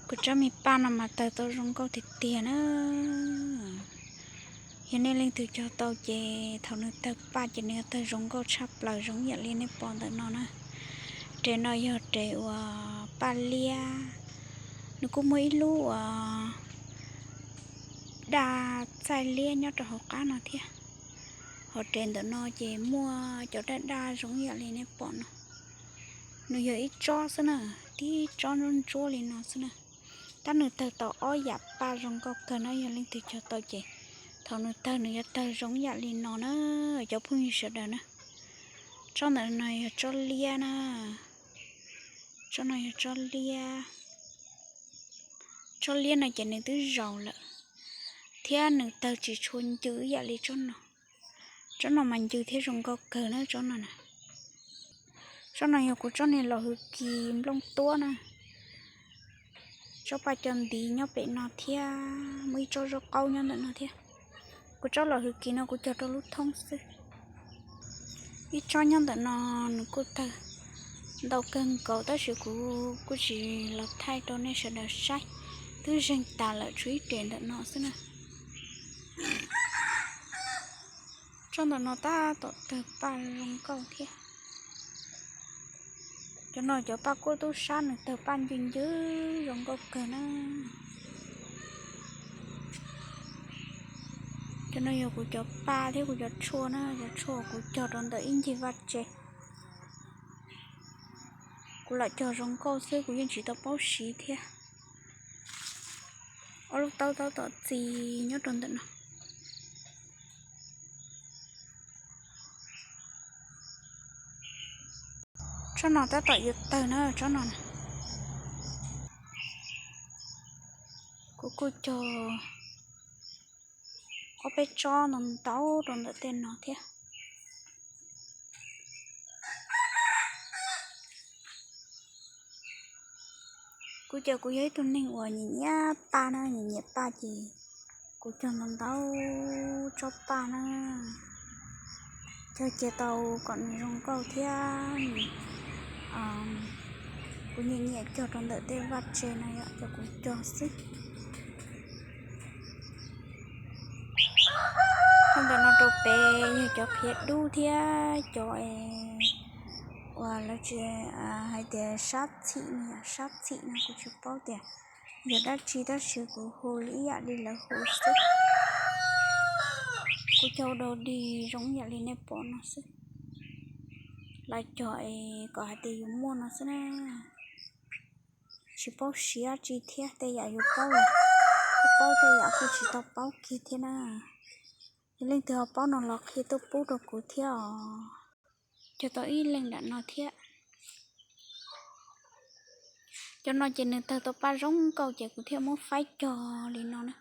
Kuv tsob me paj no mas tawg tau zoo nkauj tiag tiag na. Yog nej leej twg cog tau ces thaum nws tawg paj ces nws yuav tawg zoo nkauj tshaj plaws zoo yam li nej pom ntawm no na. Res no yog res uas paj liab, nws kuj muaj ib lub uas daj txaij liab nyob rau hauv qab no thiab. Hauv res ntawm no ces muaj cov daj daj zoo yam li nej pom no. Nws yog ib tsob xwb na, tib tsob ntsuab ntsuab li no xwb na. Tab nws tawg tau ob yam paj zoo nkauj kawg na, yog leej twg cog tau ces thaum nws tawg nws yuav tawg zoo yam li no na, cov phooj ywg sawv daws na. Tsob ntawm no yog tsob liab na, tsob no yog tsob liab. Tsob liab no ces nws twb zaus lawm, thiab nws tawg tsis tshua ncw ib yam li tsob no. Tsob no mas ncw thiab zoo nkauj kawg na tsob no na. Tsob no yog kuv tsob niag los hwj kis nplooj tuab na. Tsob paj cov ntiv nyob pem no thiab, muaj ib tsob zaub qaub nyob ntawm no thiab. Kuv tsob los hwj kis no kuv cog rau lub thoob xwb. Ib tsob nyob ntawm no nws kuj tawg ntau kawg nkaus tab sis kuv kuj tsis los thaij rau nej sawv daws saib, twb zeeg tas lawm, tshuav ib res ntawm no xwb na. Tsob ntawm no tab tom tawg paj zoo nkauj thiab. Cov no cov paj kuj tub sab, nws tawg paj ncw ncw zoo nkauj kawg na. Cov no yog kuv cov paj thiab kuv cov tshuaj na, cov tshuaj kuv cog rau ntawm ib ncig vaj tse. Kuv lam cog zoo nkauj xwb, kuv yeej tsis tau paub siv thiab. Ob lub taub tab tom txi nyob rau ntawm no. Tsob no tab tom yuav tawg na, tsob no na. Kuv kuj cog ob peb tsob ntau ntau rau ntawm tej no thiab. Kuv ces kuv yog ib tug neeg uas nyiam nyiam paj na, nyiam nyiam paj ces kuv cog ntau ntau tsob paj na. Cog cia tau kom nws zoo nkauj thiab, kuv nyiam nyiam cog rau ntawm tej vaj tse no yom, ces kuv cog xwb. Cog ntawm no rau pem yog cov qhiav dub thiab cov uas lawv tsis, hais tias sab txhim no, sab txhim no kuv tsis paub tias yog dab tsi tab sis kuv hu li ib yam li lawv hu xwb. Kuv cog dog dig zoo ib yam li nej pom no xwb. Lawv cog es kom hais tias yus muaj no xwb na. Tsis paub siv dab tsi thiab, tej yam yus paub los kuj paub, tej yam kuj tsis tau paub kiag thiab na. Yog leej twg ho paub no los qhia tuaj pub rau kuv thiab os. Cog tau ib leeg nram no thiab. Cov no ces nws tawg tau paj zoo nkauj ces kuv thiaj muab faib cog li no na.